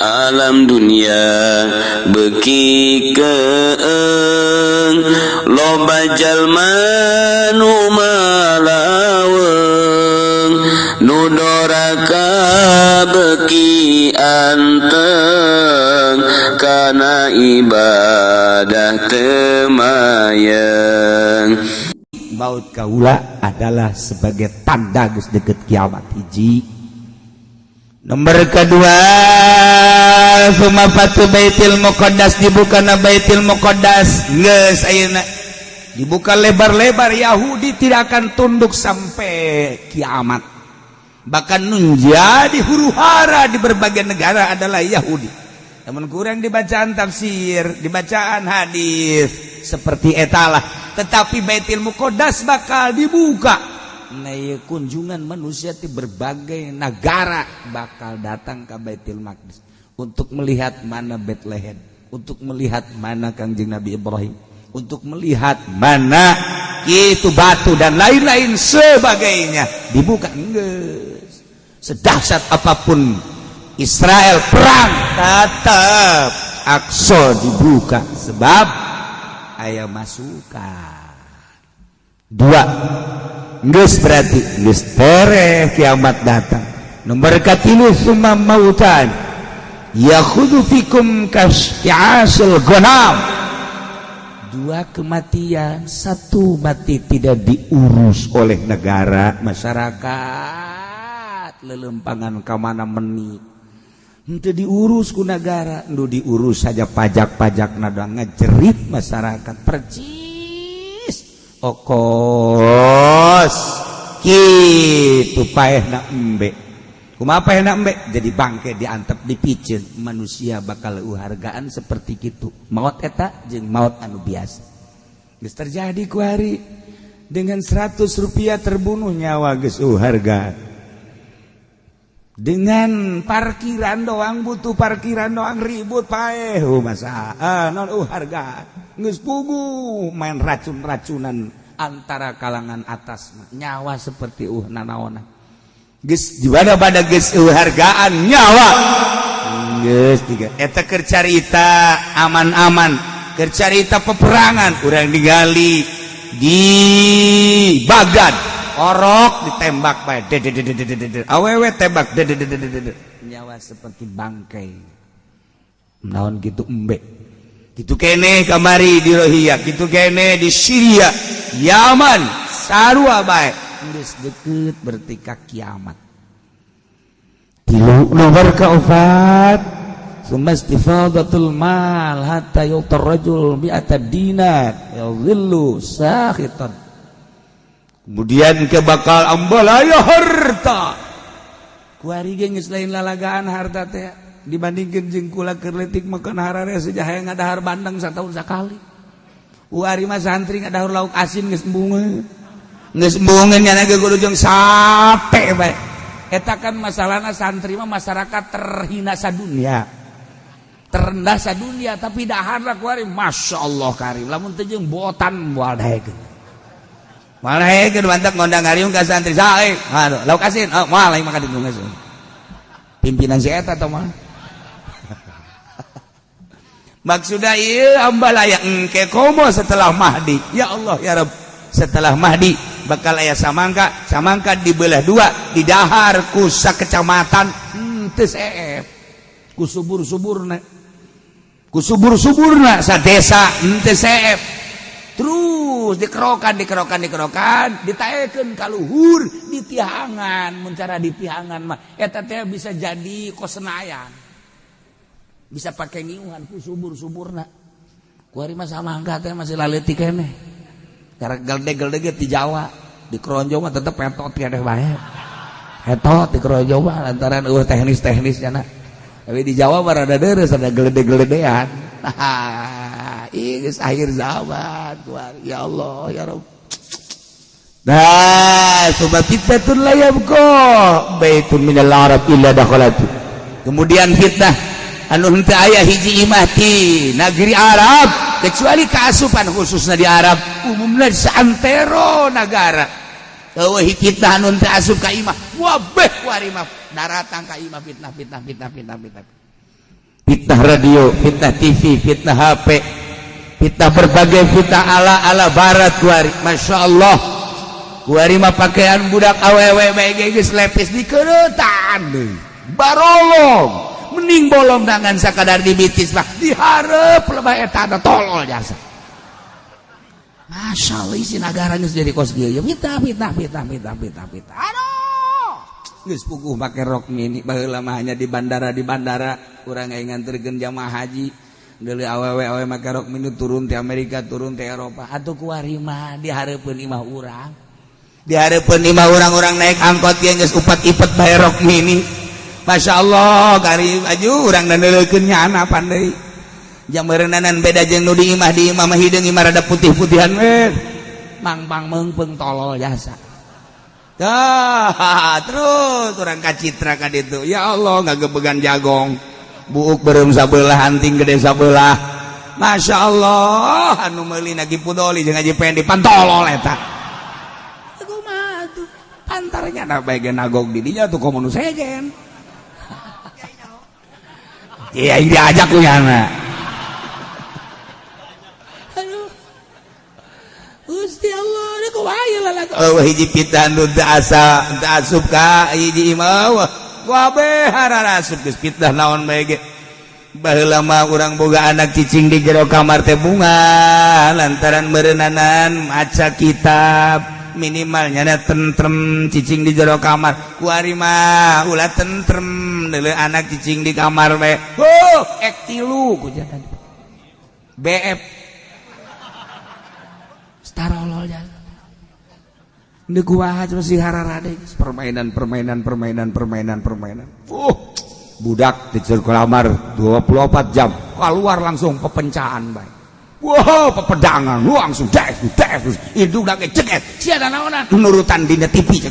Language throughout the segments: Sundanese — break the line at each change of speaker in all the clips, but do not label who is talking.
Alam dunia beuki keeng, loba jalma nu malaweung, nu doraka beuki anteng, kana ibadah teu mayeng.
Maut kaula adalah sebagai tanda geus deket kiamat, hiji. Nomor kedua, summa fathu Baitil Muqaddas, dibukana Baitil Muqaddas. Geus ayeuna dibuka lebar-lebar, Yahudi tidak akan tunduk sampai kiamat. Bahkan menjadi huru hara di berbagai negara adalah Yahudi. Namun kurang dibacaan tafsir, dibacaan hadis seperti etalah. Tetapi Baitil Muqaddas bakal dibuka. Nah, kunjungan manusia di berbagai negara bakal datang ke Baitul Maqdis untuk melihat mana Bethlehem, untuk melihat mana Kangjeng Nabi Ibrahim, untuk melihat mana itu batu dan lain-lain sebagainya. Dibuka geus. Sedahsyat apapun Israel perang, tetap Aqsa dibuka sebab aya masukan. Dua geus berarti geus tereh kiamat datang. Nomor katilu, summa mautan yakhudhu fikum kasya'asil ghanam. Dua kematian, satu mati tidak diurus oleh negara, masyarakat lelempangan ka mana meni henteu diurus ku negara, nu diurus saja pajak-pajak nada ngejerit masyarakat percis okos gitu, paehna embe. Kumaha paehna embe? Jadi bangke, diantep, dipicen, manusia bakal uhargaan seperti gitu. Maut eta jeung maut anu biasa geus terjadi kuari, dengan 100 rupiah terbunuh nyawa, geus harga. Dengan parkiran doang, butuh parkiran doang ribut, paeh. Oh, masa non harga geus pugu main racun-racunan antara kalangan atas, nyawa seperti nanaona geus di mana pada geus hargaan nyawa geus tiga eta. Keur carita aman-aman, keur carita peperangan, urang digali di Baghdad, orok ditembak bae, awewe tembak, nyawa seperti bangkai naon gitu, embe gitu kene kamari di Rohingya, gitu kene di Syria, Yaman, sarua bae. Geus deket berarti ka kiamat. Tilu, nomor keempat, summa istifadatul mal hatta yu'tar rajul mi'ata dinar yadhillu sakhitan. Kemudian ke bakal ambalaya harta kuari ge geus lain lalagaan harta teh dibandingkeun jeung kula keur leutik, makan harare sejahaya ngadahar bandeng satahun sakali. Kuari mah santri ngadahar lauk asin geus embungeun, geus embungeun nyana ge kudu jeung sate bae. Eta kan masalahna santri mah masyarakat terhina sadunia, terendah sadunia, tapi daharna kuari Masya Allah karim, lamun teu jeung botan moal daekeun. Moal daekeun. Mantap ngondang ngariung ka santri sae, aduh, lauk asin, oh, moal aing makan itu geus. Pimpinan si eta tah mah maksudnya ieu ambalaya engke komo setelah Mahdi. Ya Allah ya Rabb, setelah Mahdi bakal aya samangka, samangka dibelah dua, didahar ku sakecamatan teu seep ku subur-suburna, ku subur-suburna sa desa henteu seep. Terus dikerokan, dikerokan, dikerokan, ditaekeun ka luhur, ditihangan. Mun cara ditihangan mah eta teh bisa jadi kos Senayan, bisa pakai ngiuhan ku subur-suburna. Kuari mah samangka teh masih laleutik keneh karena gelde-gelde di Jawa, di Kronjo mah tetep petot keneh bae, hetot di Kronjo mah lantaran eueuh teknis-teknisnya. Nah, tapi di Jawa mah rada deres, ada gelede-geledean. Nah, ini akhir zaman kuari. Ya Allah ya Rabb. Nah, sebab fitnatun la yabqa baitun minal arab illa dakhalatu. Kemudian fitnah anu henteu aya hiji imah di negeri Arab kecuali keasupan, khususnya di Arab, umumnya di saantero negara. Eueuh fitnah anu teu asup ka imah, wabeh kuari mah daratang ka imah fitnah, fitnah, fitnah, fitnah, fitnah. Fitnah radio, fitnah TV, fitnah HP, fitnah berbagai fitnah ala-ala barat kuari. Masya Allah, kuari mah pakaian budak awewe bae geus lepis dikeuretan deui. Barolong, mending bolong tangan sakadar di bitis mah dihareup lebah eta tolol jasa. Masya Allah, isi nagara geus jadi kos kieu. Fitnah, fitnah, fitnah, fitnah, fitnah, fitnah. Aduh, geus puguh make rok mini. Baheula mah hanya di bandara, di bandara urang aya nganterkeun jamaah haji. Deuleu awewe awewe make rok mini turun ti Amerika, turun ti Eropa. Atuh kuari mah di hareupeun imah urang. Di hareupeun imah urang-urang naik angkot ge geus upat-ipet bae rok mini. Masya Allah, kari aju urang dandeuleukeun nyana pandai. Jam meureunanan beda jeung nu di imah, di imah mah hideung, imah rada putih-putihan we. Mangpang meungpeung tolol jasa. Tah, terus urang kacitra ka ditu. Ya Allah, ngagebegan jagong. Buuk beureum sabelah, anting gede sabelah. Masya Allah, anu meuli Haji Pudoli jeung Haji Pendi pantolol eta. Kumaha tuh? Antaranya na bae ge nagog di dinya tuh komo nu sejen. Iya, diajak ku nyana. Aduh. Gusti Allah, ini kumaha lalak. Oh, hiji fitnah nu teu asa teu asup ka hiji imah. Wah, kabeh hararasup geus fitnah naon bae ge. Baheula mah urang boga anak cicing di jero kamar teh bunga lantaran meureunnanan maca kitab minimal nyana tentrem cicing di jero kamar. Kuari mah ulah tentrem deuleu anak cicing di kamar bae. Oh, ek tilu ku jalan. BF Starolol jalan. Ini kumaha masih hararade permainan permainan permainan permainan permainan. Budak di jero kamar 24 jam keluar langsung pepencahan bae. Wow, pepedangan, lu langsung des des itu udah ceket. Sia naonan nurutan dina TV.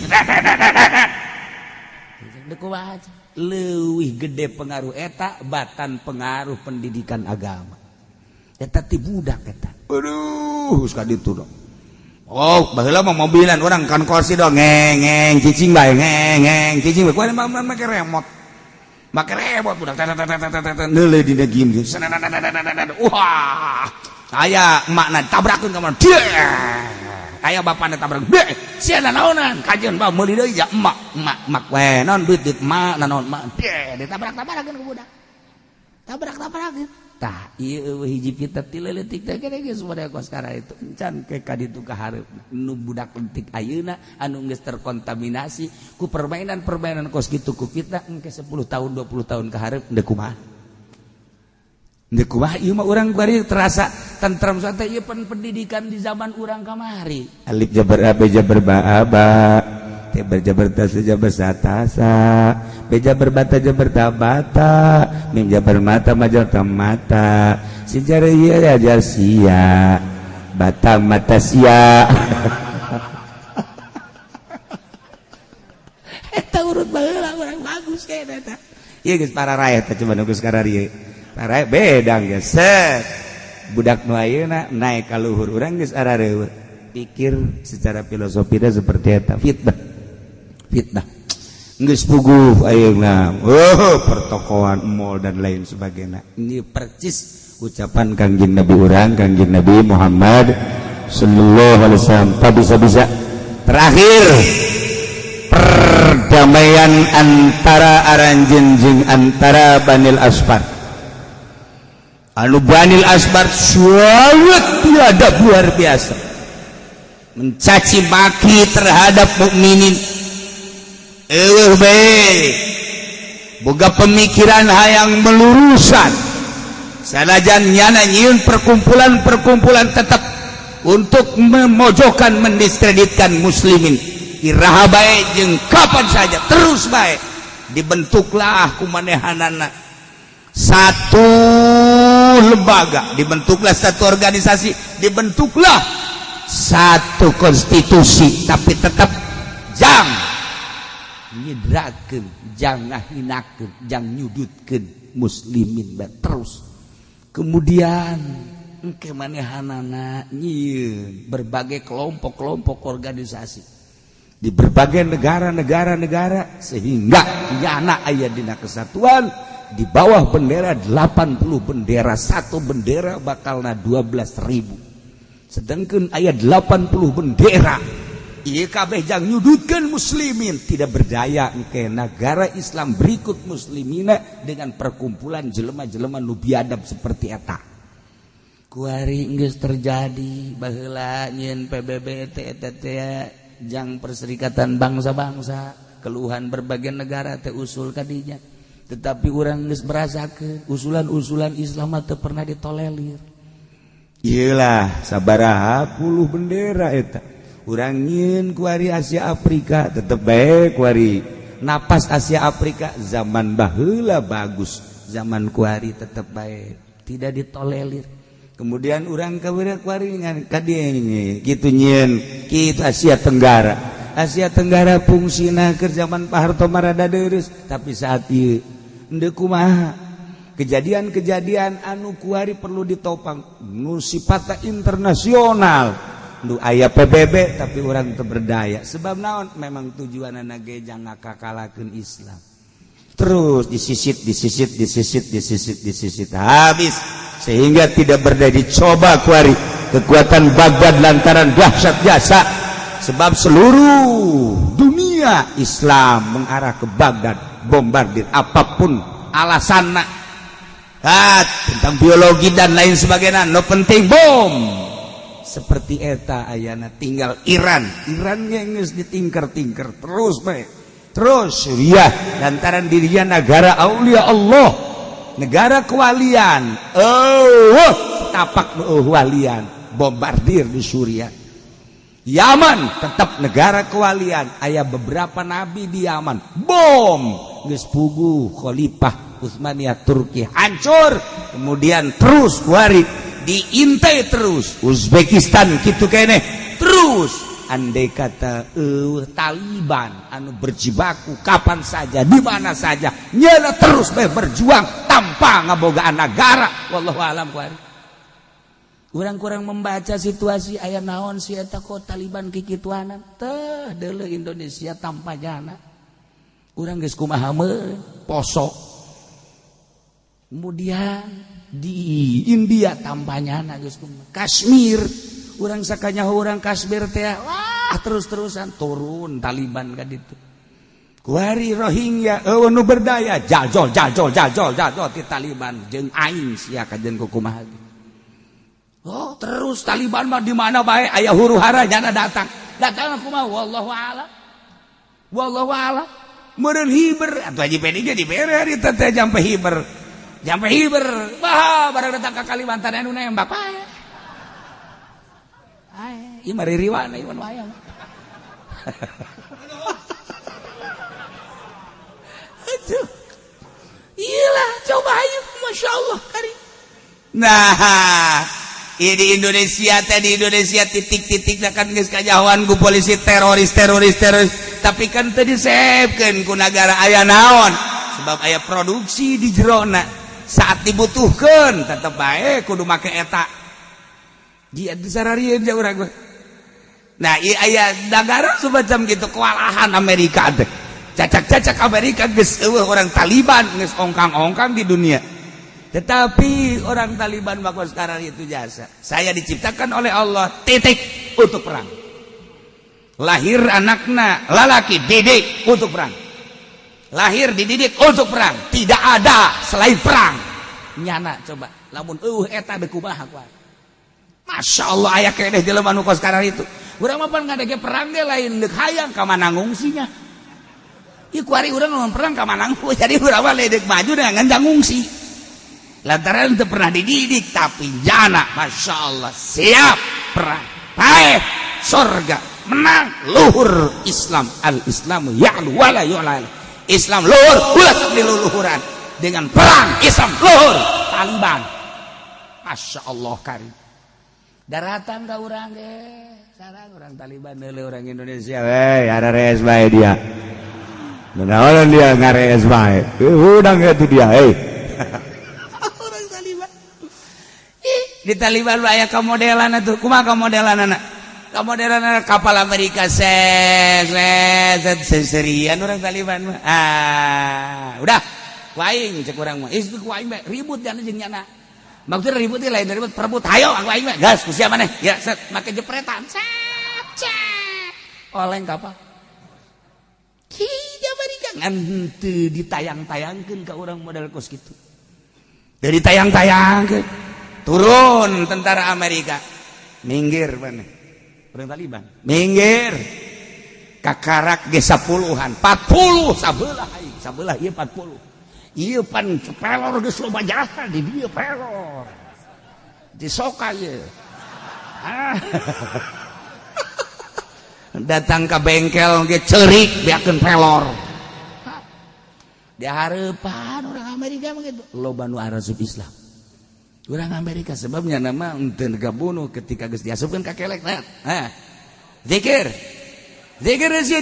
Kumaha leuwih gede pengaruh eta batan pengaruh pendidikan agama. Eta ti budak eta. Aduh, geus ka ditu dong. Oh, baheula mah mobilan urang kan kursi dong ngeng ngeng cicing bae ngeng ngeng cicing bae. Kuari mah make remote. Make remote budak tet tet tet tet neuleuh dina game. Wah, aya emakna tabrakeun ka mana. Aya bapana tabrak. Sia naonan? Kajeun ba meuli deui ya emak, emak, emak we naon duit duit emak naon emak. Ditabrak-tabrakeun ku budak. Tabrak-tabrakeun. Tah, ieu hiji fitnah ti leutik teh gede geus model kos itu. Encan ke ka ditu ka hareup nu budak leutik ayeuna anu geus terkontaminasi ku permainan-permainan kos kitu ku fitnah engke 10 tahun 20 tahun ka hareup deuk kumaha? Deuk kumaha ieu mah urang bari terasa tentrem santai ieu pendidikan di zaman urang kamari. Alif jabar a, b jabar ba ba, T jabar ta jabar sa ta sa, B jabar bata jabar ta bata, mim jabar mata ma jabar ta mata, sin jar iya ajar sia, bata mata sia. Eta urut baheula urang bagus kayak eta. Ieu geus para rakyat teh coba nu geus kararieu. Para rakyat beda geus. Set. Budak nu ayeuna naik ka luhur urang geus arareueuh. Pikir secara filosofi seperti eta fitnah. Fitnah. Geus puguh ayeuna. Oh, pertokoan mall dan lain sebagainya. Ini percis ucapan Kangjeng Nabi urang, Kangjeng Nabi Muhammad sallallahu alaihi wasallam. Bisa-bisa terakhir perdamaian antara aranjeun jeung antara Banil Asfar. Anu Banil Asfar sangat biadab luar biasa, mencaci maki terhadap mukminin. Eueuh bae boga pemikiran hayang melurusan sanajan nyana nyieun perkumpulan-perkumpulan tetap untuk memojokkan, mendiskreditkan muslimin. Iraha bae jeung kapan saja terus bae dibentuklah kumanehanana satu lembaga, dibentuklah satu organisasi, dibentuklah satu konstitusi, tapi tetap jang nyidrakeun, jang ngahinakeun, jang nyudutkeun muslimin bae terus. Kemudian engke manehanana nyieun berbagai kelompok-kelompok organisasi di berbagai negara-negara negara sehingga nyana aya dina kesatuan Di bawah bendera 80 bendera, satu bendera bakalna 12.000, sedangkan aya 80 bendera. Ieu kabeh jang nyudutkeun muslimin, tidak berdaya ke negara Islam berikut muslimina dengan perkumpulan jelema-jelema nu biadab seperti eta. Kuari geus terjadi baheula nyieun PBB teh, eta teh jang Perserikatan Bangsa-Bangsa, keluhan berbagai negara teh usul kadinya, tetapi urang geus merasakeun usulan-usulan Islam teu pernah ditolerir. Iyalah, sabaraha puluh bendera eta urang nyieun kuari. Asia Afrika tetep bae kuari napas Asia Afrika. Zaman baheula bagus, zaman kuari tetep bae tidak ditolerir. Kemudian urang kuari kadieu gitu nyieun kitu Asia Tenggara. Asia Tenggara fungsina keur zaman Pak Harto marada deurus, tapi saat ieu henteu kumaha kejadian-kejadian anu kuari perlu ditopang nu sifatna internasional, nu aya PBB, tapi urang teu berdaya. Sebab naon? Memang tujuan ge jang ngakakalakeun Islam. Terus disisit, disisit, disisit, disisit, disisit habis sehingga tidak berdaya. Dicoba kuari kekuatan Baghdad lantaran dahsyat jasa, sebab seluruh dunia Islam mengarah ke Baghdad, bombardir apapun alasanna tentang biologi dan lain sebagainya, no penting bom. Seperti eta ayana tinggal Iran. Iran geus ditingker-tingker terus bae, terus Suriah lantaran dirinya negara aulia Allah, negara kewalian. Oh, tapak walian, bombardir di Suriah. Yaman tetap negara kewalian, aya beberapa nabi di Yaman, bom. Geus puguh Khalifah Utsmaniyah Turki hancur. Kemudian terus kuari diintai terus Uzbekistan gitu kene terus. Andai kata Taliban anu berjibaku kapan saja, di mana saja, nyala terus bae berjuang tanpa ngabogaan negara, wallahu alam. Kuari urang kurang membaca situasi aya naon si eta kok Taliban kikituanan teh. Deuleu Indonesia tanpa jana, urang geus kumaha poso. Kemudian di India tampanya geus kumaha, Kashmir urang sakanya urang Kashmir teh, wah, terus-terusan turun Taliban ka ditu. Kuari Rohingya eueuh nu berdaya, jajol, jajol, jajol, jajol ti Taliban jeung aing sia kajen kumaha. Oh, terus Taliban mah di mana bae aya huru hara jana datang. Datang aku mah wallahu a'lam. Wallahu a'lam. Meureun hiber atuh Haji Pedi ge dibere hari teh jampe hiber. Jampe hiber. Bah, barang datang ke Kalimantan anu nembak bae. Ae, ieu mah ririwana ieu mah aya. Aduh. Iyalah, coba ayo, Masya Allah, kari. Nah, di Indonesia teh, di Indonesia titik-titik kan geus kajahoan ku polisi teroris, teroris, teroris, tapi kan teu disebkeun ku nagara aya naon, sebab aya produksi di jerona. Saat dibutuhkan tetep bae kudu make eta dia disararieun ja urang. Nah, ieu aya nagara semacam gitu, kewalahan Amerika teh, cacak-cacak Amerika geus eueuh orang Taliban geus ongkang-ongkang di dunia. Tetapi orang Taliban bakal sekarang itu jasa. Saya diciptakan oleh Allah titik untuk perang. Lahir anakna lalaki, didik untuk perang. Lahir dididik untuk perang. Tidak ada selain perang. Nyana coba. Lamun eueuh eta deuk kumaha kuat. Masya Allah, aya keneh jelema nu kos sekarang itu. Urang mah pan ngadege perang ge lain deuk hayang, ka mana ngungsinya. Ieu kuari urang ngomong perang ka mana ngungsi. Jadi urang mah deuk maju dengan ngungsi. Lantaran itu pernah dididik, tapi jana Masya Allah siap perang, paeh sorga, menang, luhur Islam. Al Islamu ya'lu wala yu'la. Islam luhur, ulah sok diluluhuran. Dengan perang Islam luhur Taliban. Masya Allah karim. Daratan ka urang ge sarang orang Taliban deuleu orang Indonesia we arares bae dia. Naon dia ngares bae. Udang itu dia hei. Orang Taliban. Ih, di Taliban aya kamodelan atuh. Kumaha kamodelanana? Kamodelan kapal Amerika set set set seserian orang Taliban mah. Ah, udah. Ku aing cek urang mah. Ih, ku aing bae ribut dan jeung nyana. Maksudnya ribut teh lain ribut perebut. Hayo aku aing bae. Gas ku sia maneh. Ya set make jepretan. Set set. Oleng ka apa? Di Amerika ngan henteu ditayang-tayangkeun ka urang model kos kitu. Dari tayang-tayangkeun. Turun tentara Amerika. Minggir maneh. Urang Taliban. Minggir. Kakarak ge 10-an, 40 sabelah aing, sabelah ieu 40. Ieu pan pelor geus loba jasa di dieu pelor. Disoka ieu. Ah. Datang ke bengkel ge ceurik beakeun pelor. Di hareupan orang Amerika mah gitu. Loba nu arasup Islam. Orang Amerika sebabnya nama henteu bunuh ketika geus diasupkeun ka kelek nah. Hah. Zikir. Zikir sih.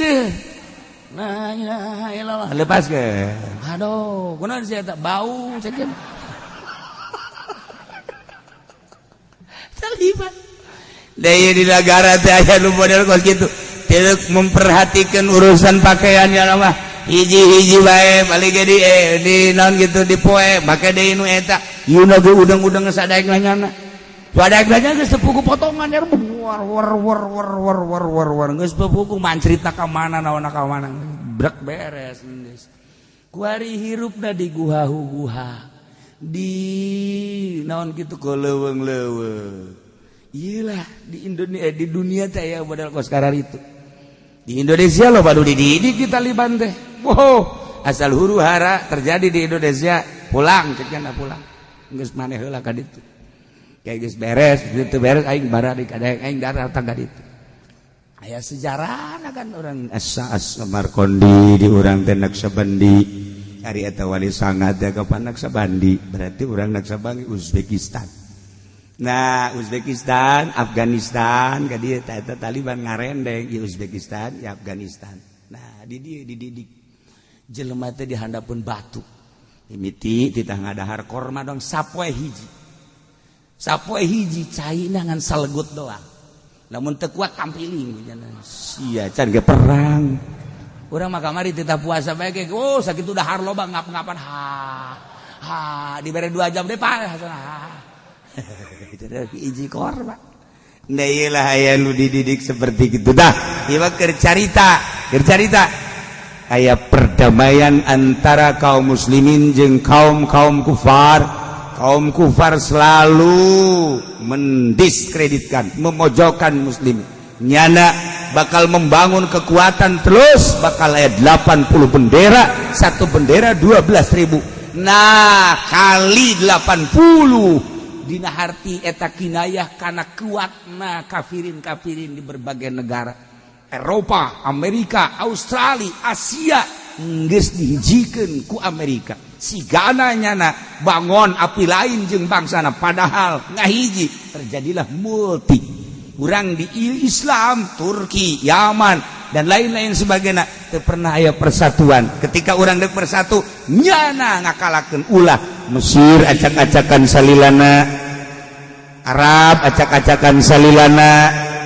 La ilaha illallah. Lepas ke. Aduh, kunaon sia eta bau cekin. Taliban. Deui di negara teh aya nu model kos kitu. Tidak memperhatikan urusan pakaiannya mah. Hiji-hiji bae balik ge di naon gitu di poe make deui nu eta. Ieu ge udang-udang sadaek nanyana. Sadaek nanya geus sepuku potongan ya war war war war war war war war geus sepuku mancrita ka mana naon ka mana. Brek beres geus. Kuari hirupna di guha-guha. Di naon kitu ko leuweung-leuweung. Iyalah di Indonesia di dunia teh aya model kos karar itu. Di Indonesia loh baru dididik di Taliban teh. Wow, asal huru hara terjadi di Indonesia, pulang ceknya pulang. Geus maneh heula ka ditu. Kayak geus beres, gitu beres aing bara di kadang aing datang ka ditu. Aya sejarah kan orang asa Samarkondi di urang teh Naksabandi. Ari eta wali sanga teh ka Naksabandi, berarti urang Naksabandi Uzbekistan. Nah, Uzbekistan, Afghanistan, ka dieu eta Taliban ngarendeng di Uzbekistan, di Afghanistan. Nah, di dieu dididik jelema teh di handapeun batu. Mimiti titah ngadahar korma dong sapoe hiji. Sapoe hiji caina ngan salegut doang. Lamun teu kuat tampiling sia can ge perang. Urang mah kamari titah puasa bae ge, oh sakitu dahar loba ngap-ngapan ha. Ha dibere 2 jam deh pak. Jadi hiji korma. Nah iyalah aya nu dididik seperti gitu dah. Ieu mah keur carita, keur carita. Aya perdamaian antara kaum muslimin jeung kaum-kaum kufar. Kaum kufar selalu mendiskreditkan, memojokkan muslim. Nyana bakal membangun kekuatan terus, bakal aya 80 bendera, satu bendera 12.000. Nah, kali 80 dina harti eta kinayah kana kuatna kafirin-kafirin di berbagai negara Eropa, Amerika, Australia, Asia geus dihijikeun ku Amerika. Sigana nyana bangun api lain jeung bangsana padahal ngahiji terjadilah multi. Urang di Islam, Turki, Yaman dan lain-lain sebagainya teu pernah aya persatuan. Ketika urang deuk bersatu nyana ngakalakeun ulah Mesir acak-acakan salilana, Arab acak-acakan salilana,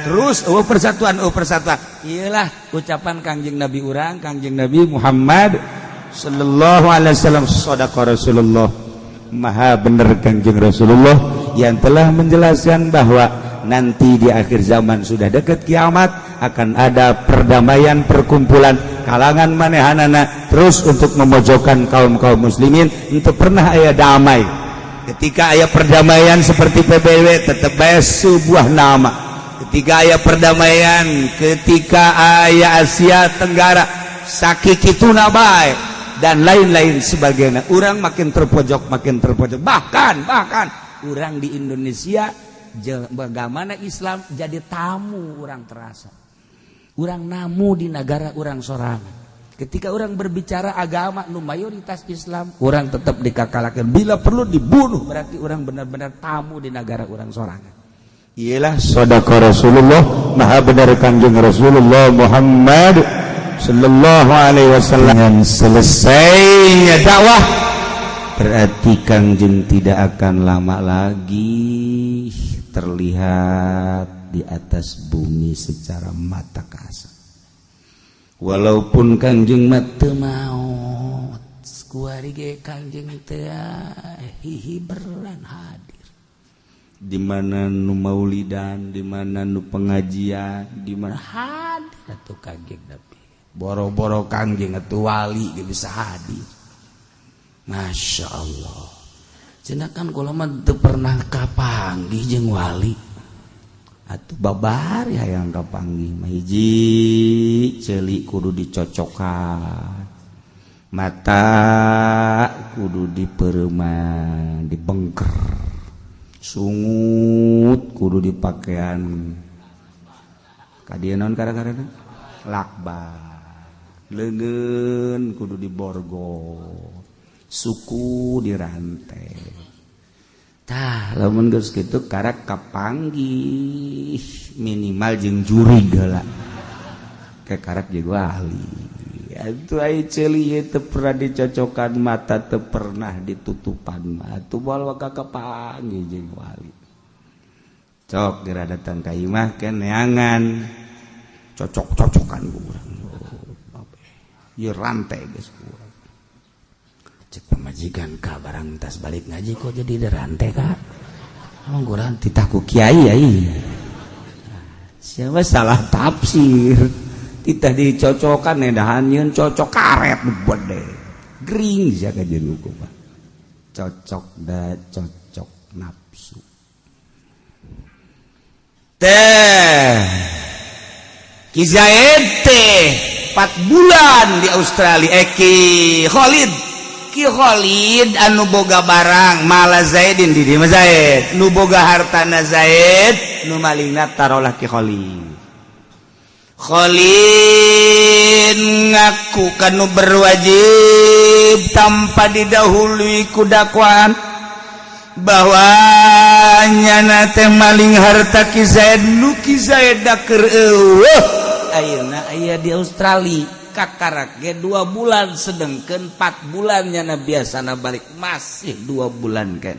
terus oh persatuan, oh persatuan. Iyalah ucapan Kangjeng Nabi urang, Kangjeng Nabi Muhammad sallallahu alaihi wasallam, sadaqa Rasulullah. Maha bener Kangjeng Rasulullah yang telah menjelaskan bahwa nanti di akhir zaman sudah dekat kiamat akan ada perdamaian perkumpulan kalangan manehanana terus untuk memojokkan kaum-kaum muslimin untuk pernah aya damai. Ketika aya perdamaian seperti PBB tetap bae sebuah nama. Ketika aya perdamaian, ketika aya Asia Tenggara sakituna bae dan lain-lain sebagainya. Urang makin terpojok, makin terpojok. Bahkan bahkan urang di Indonesia bagaimana Islam jadi tamu urang terasa. Urang namu di negara urang sorangan. Ketika orang berbicara agama nu mayoritas Islam, orang tetap dikakalakan. Bila perlu dibunuh, berarti orang benar-benar tamu di negara orang sorangan. Iyalah sadaqa Rasulullah, maha benar Kanjeng Rasulullah Muhammad sallallahu alaihi wasallam. Dengan selesainya dakwah berarti Kangjeng tidak akan lama lagi terlihat di atas bumi secara mata kasar. Walaupun Kangjeng mah teu maot Kuari ge Kangjeng teh hihiberan hadir di mana nu maulidan, di mana nu pengajian, di mana hadir atuh Kangjeng Nabi. Boro-boro Kangjeng atuh, wali ge bisa hadir. Masya Allah. Cenah kan kula mah teu pernah kapanggih jeung wali. Atuh babari hayang kapanggih mah, hiji ceuli kudu dicocokan, mata kudu dipereuman, dibengker, sungut kudu dipakean kadieu naon, gara-gara lakban, leungeun kudu diborgol, suku dirantai. Tah, lamun geus kitu karak kapanggih minimal jeung jurig heula ke karak jeung wali. Atuh ai ceuli teu pernah dicocokan, mata teu pernah ditutupan mah, atuh moal waka kapanggih jeung wali. Cok geura datang ka imah ke neangan cocok-cocokan ku urang. Ieu rantai geus ku urang. Cek pamajikan, "Ka barang tas balik ngaji kok jadi rantai, Kak?" "Emang kurang titah ku kiai." Ya iya, siapa salah tafsir. Titah dicocokan, edahan nyeun cocok karet gede gering sia kajeun hukum cocok da cocok nafsu teh. Ki Zaid teh 4 bulan di Australia. Eh, Ki Khalid, Ki Khalid anu boga barang mala Zaidin di dieu mah, Zaid nu boga hartana, Zaid nu malingna tarolah Ki Khalid. Khalid ngaku kanu berwajib tanpa didahului ku dakwaan bahwa nyana teh maling harta Ki Zaid, nu Ki Zaid da keur euweuh, ayeuna aya di Australia kakarak ge 2 bulan, sedengkeun 4 bulan nyana biasana balik, masih 2 bulan kan.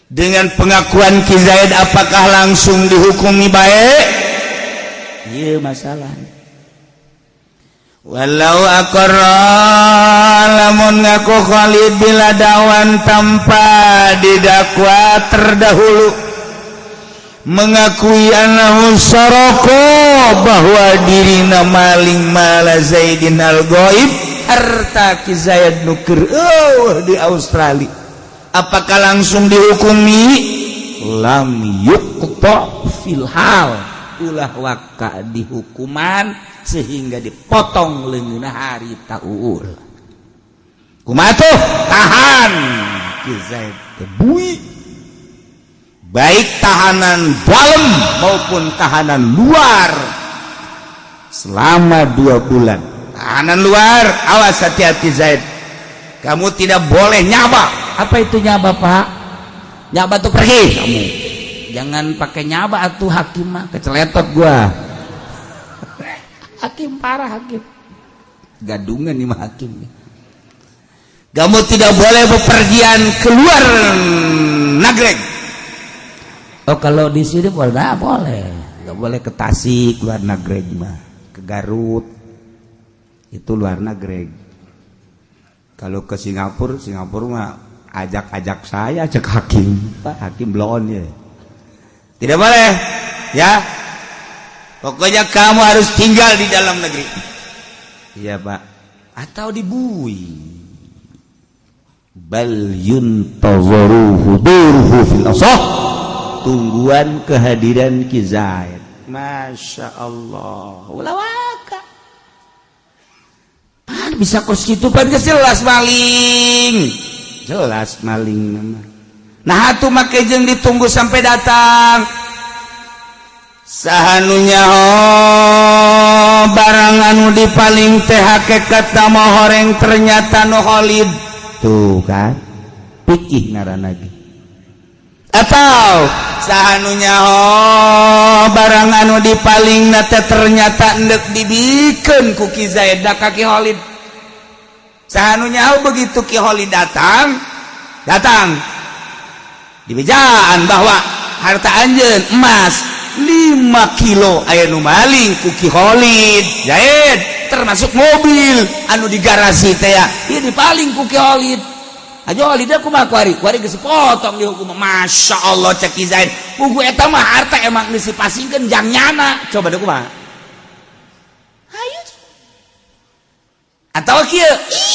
Dengan pengakuan Ki Zaid, apakah langsung dihukumi baik? Iya, masalah. Walau aqarra, lamun ngaku Khalid, bila dakwan, tanpa didakwa terdahulu, mengakui annahu saroko, bahwa dirina maling, mala Zaidin al goib, harta Ki Zaid nu keur oh, di Australia, apakah langsung dihukumi? Lam yuqta fil hal, ulah waka dihukuman sehingga dipotong leungeunna harita uul. Kumaha tuh? Tahan Ki Zaid teh, bui, baik tahanan dalam maupun tahanan luar selama 2 bulan. Tahanan luar, awas, hati-hati Zaid, kamu tidak boleh nyaba. Apa itu nyaba, Pak? Nyaba tuh pergi. Kamu jangan pakai nyaba atuh, hakim mah keceletot gua. Hakim parah, hakim gadungan nih mah hakim. Kamu tidak boleh bepergian keluar nagreg. Oh, kalau di sini boleh, nah, boleh. Nggak boleh ke Tasik, luar nagreg mah. Ke Garut itu luar nagreg. Kalau ke Singapura, Singapura mah ajak-ajak saya, ajak hakim, Pak hakim belon ya. Tidak boleh, ya. Pokoknya kamu harus tinggal di dalam negeri. Iya, Pak. Atau dibui. Bal yuntazaru huduruhu fil asah, tungguan kehadiran Ki Zaid. Masya Allah, ulah waka. Pan bisa kos kitu, pan geus jelas maling, jelas maling nama. Nah, atuh make jeung ditunggu sampai datang. Saha nu nyaho barang anu dipaling teh hakikat mah horeng ternyata nu Khalid? Tuh kan, pikih ngaranna ge. Atau saha nu nyaho barang anu dipaling teh ternyata endek dibikeun ku Ki Zaid ka Ki Khalid? Saha nu nyaho? Begitu Ki Khalid datang, datang dibejaan bahwa harta anjeun emas 5 kilo aya nu maling ku Ki Khalid Zaid. Geger masuk mobil anu di garasi teh ya. Ieu dipaling ku Ki Kholid. Aja Kholid kumaha kuari? Kuari geus potong dihukum. Masya Allah cek Ki Zaid. Pugu eta mah harta emang geus dipasingkeun jang nyana. Coba deh kumaha? Hayu. Atau kieu,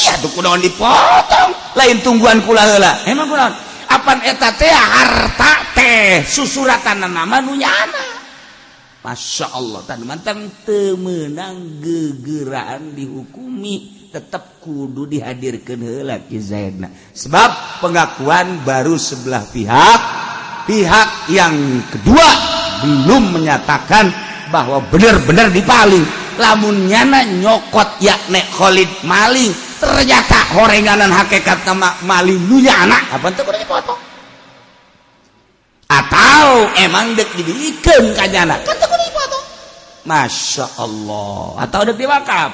iya tuh kunaon dipotong, lain tungguan kula heula. Emang kunaon? Apan eta teh harta teh susuratan nama nu nyana. Masya Allah tan mantang teu meunang gegeraan dihukumi, tetap kudu dihadirkeun heula Ki Zaidna. Sebab pengakuan baru sebelah pihak, pihak yang kedua belum menyatakan bahwa benar-benar dipaling. Lamun nyana nyokot yakne Kholid maling, ternyata horenganan hakikat nama maling nu nyana, apa teu kudu dipotong? Atau emang dek dibikeun ka nyana, kan teu kudu dipotong. Masya Allah. Atau dek diwakaf.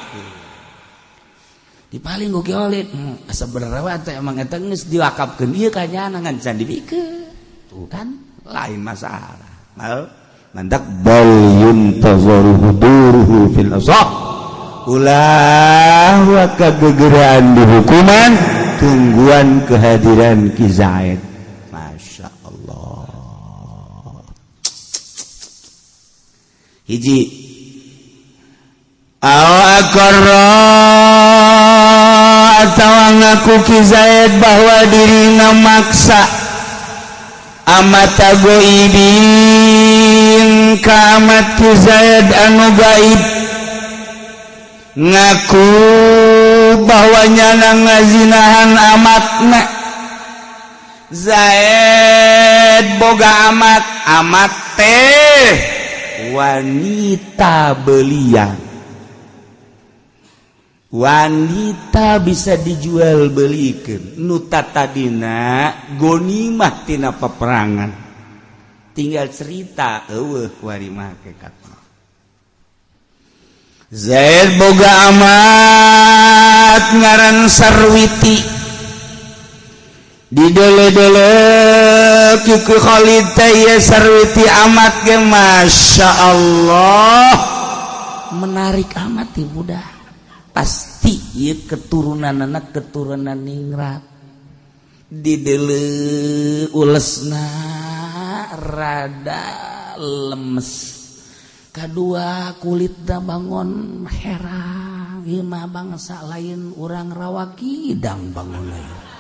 Dipaling ku Ki Kholid. Asa bener we atuh emang eta geus diwakafkeun ieu ka nyana ngan can dibikeun. Tuh kan lain masalah. Mal mandak bal yuntazaru huduruhu fil asah. Ulah wa kagegeraan di hukuman tungguan kehadiran Ki Zaid. Masya Allah. Hiji aw aqarra atawa ngaku Ki Zaid bahwa dirina maksa amata goibin ka amat Ki Zaid anu gaib, ngaku bahwa nyana ngazinahan amatna. Zaid boga amat, amat teh wanita belian, wanita bisa dijual belikan nu tadina gonimah tina peperangan, tinggal cerita eueuh kuari mah hakikat. Zaid boga amat ngaran Sarwiti, didele-dele ku Khalid teh ieu Sarwiti amat ge Masya Allah menarik amat ieu budak, pasti ieu keturunan anak keturunan ningrat. Didele ulesna rada lemes, kadua kulitna bangon herang, ieu mah bangsa lain urang Rawa Kidang bangun lain.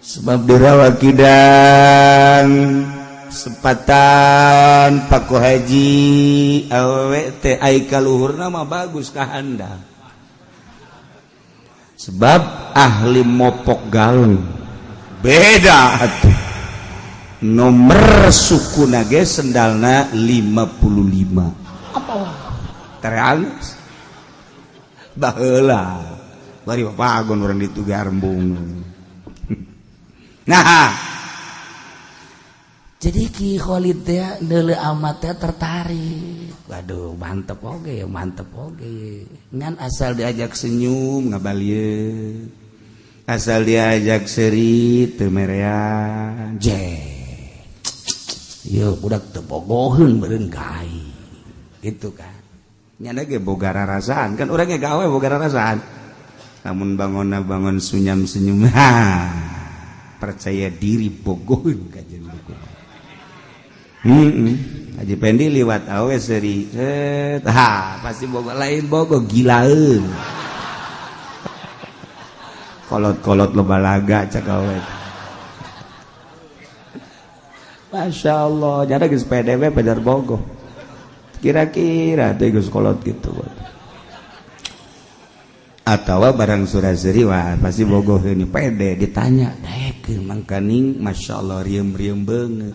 Sebab di Rawa Kidang sepatan Paku Haji awewe teh ai kaluhurna mah bagus ka handap, sebab ahli mopok gaung beda atuh. Nomor suku nage sendalna 55 apa terhalus baheula bari pagon urang ditu garbung. Nah, jadi Ki Kholid teh neuleu amat teh tertarik. Waduh, mantep oge ya, mantep oge. Ngan asal diajak senyum ngabalieun. Asal diajak seuri teu merean. Je. Ieu budak teu bogoheun beureun gae. Gitu kan. Nyana ge boga rarasaan kan urang ge gawe boga rarasaan. Lamun bangonna bangon sunyam-senyum. Ha. Percaya diri bogoheun ka jeung bogoh. Haji Pendi liwat awe seuri. Set, ha, pasti bogo lain bogo gilaeun. Kolot-kolot loba laga cak awe. Masya Allah, nyana geus PDW bener bogo. Kira-kira teh geus kolot gitu. Atau barang surah seri wah pasti bogoh ini pede ditanya daekeun mangkaning Masya Allah riem-riem banget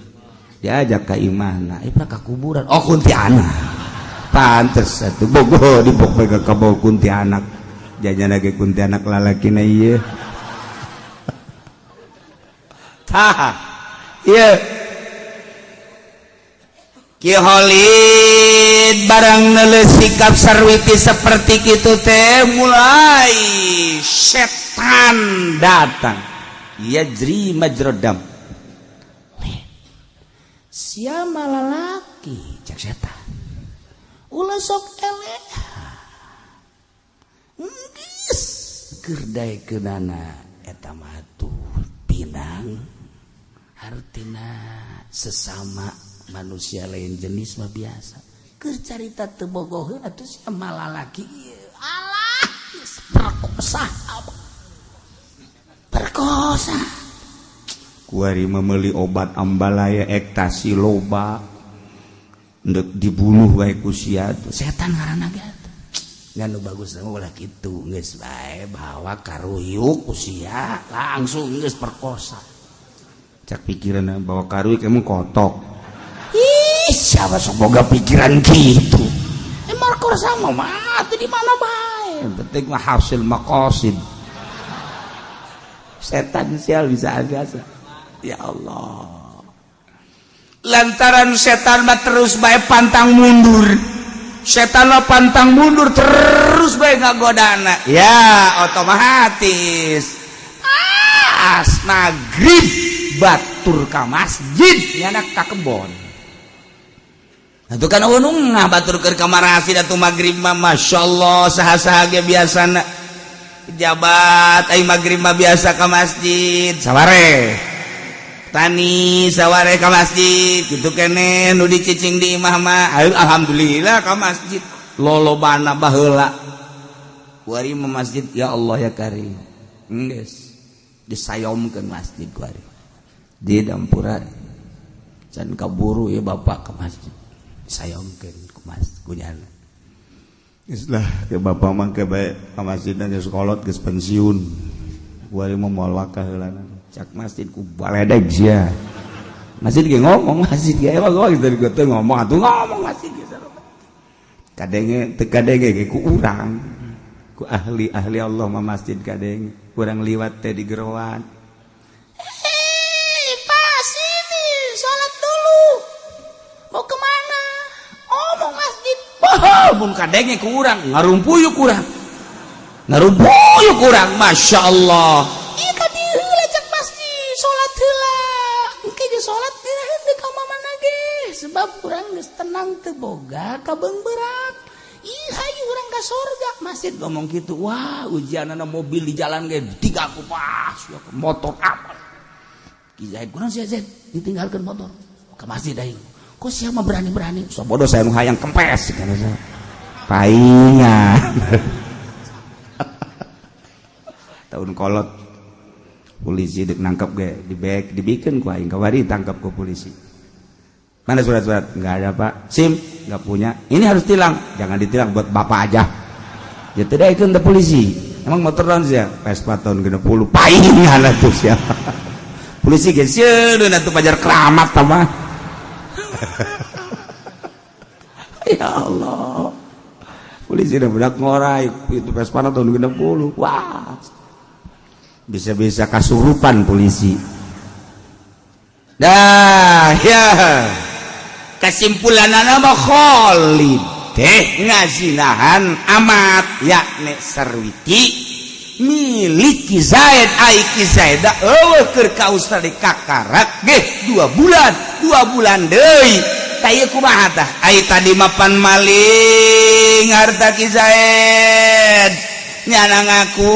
diajak ka imahna eh ka kuburan oh kuntianak pantes atuh bogoh dibok bae ka bau kuntianak jajan lagi kuntianak lalakina ieu tah ieu Ki Kholid barang neuleuh sikap Sarwiti seperti kitu teh mulai setan datang yajri majrodam sia malalaki cek setan ulah sok eleh. Geus keur daekeunana eta mah tuh pinang hartina sesama manusia lain jenis mah biasa. Keur carita teu bogoheun atuh sia malalaki ieu. Alah, geus perkosa. Perkosa.
Kuari memeuli obat ambalaya ekstasi loba ndek dibunuh wae ku sia tuh.
Setan ngaranna ge atuh. Ngan nu bagus mah ulah kitu, geus bae bawa karuyuk ku sia langsung geus perkosa.
Cak pikiran bawa karuyuk emang kotok.
Ih, siapa sok boga pikiran gitu. Emang perkosa mah mati di mana bae.
Yang penting mah hasil maqasid. Setan sial bisa biasa.
Ya Allah. Lantaran setan mah terus bae pantang mundur. Setan mah pantang mundur terus bae ngagodana. Ya, otomatis. As maghrib batur ka masjid nyanak ka kebon. Itu kan unung ngah batur keur ka marasid atuh maghrib mah masyaallah saha-saha ge biasana. Pejabat ai maghrib mah biasa ka masjid saware. Tani saware ka masjid kitu keneh nu dicicing di imah mah alhamdulillah ka masjid lolobana baheula. Kuari mah masjid ya Allah ya Karim. Geus disayomkeun masjid kuari. Di dampura can kaburu ya bapak ke masjid. Disayomkeun ku masjid kunyana.
Geus lah ke bapak mah ke bae ka masjidna geus kolot geus pensiun. Kuari mah moal wakah heulana.
Cak masjid ku baledeg sia. Masjid ge ngomong masjid ge emang gua dari gua teu ngomong atuh ngomong masjid ge sarua.
Kadenge teu kadenge ge ku urang. Ku ahli-ahli Allah mah masjid kadenge. Kurang liwat teh di geroan.
Hei, Pak, sini salat dulu. Mau kemana? Oh, mau masjid. Wah, mun kadenge ku urang ngarumpuyuk urang. Ngarumpuyuk urang, Masya Allah. Iya ka dieu heula cak masjid, salat heula. Engke ge salat diraheun deui ka mamana ge. Sebab urang geus tenang teu boga kabeungberat. Ih, hayu urang ka sorga. Masjid ngomong gitu. Wah, ujianana mobil di jalan ge tiga ku pas, ya, motor apa. Ki Zaid kurang sia Zaid ditinggalkeun motor ke masjid aing. Kok sia mah berani-berani?
So bodoh saya nu hayang kempes kana saya. Paingan. Tahun kolot polisi dek nangkep ge dibek dibikin ku aing kawari tangkap ku polisi. Mana surat-surat? Enggak ada, Pak. SIM enggak punya. Ini harus tilang. Jangan ditilang buat bapak aja. Ya tidak itu untuk polisi. Emang motor tahun sih ya? Vespa tahun 60. Paingan atuh siapa. Polisi ge sieun atuh pajar keramat mah. Ya Allah. Polisi udah budak ngorai itu Vespa tahun 60. Wah. Bisa-bisa kasurupan polisi.
Dah, ya. Kesimpulan mah Khalid teh ngazinahan amat yakni Sarwiti miliki Zaid ai Ki Zaid eueuh keur ka Australia kakarak ge 2 bulan 2 bulan deui tah ieu kumaha tah ai tadi mapan maling harta Ki Zaid nyana ngaku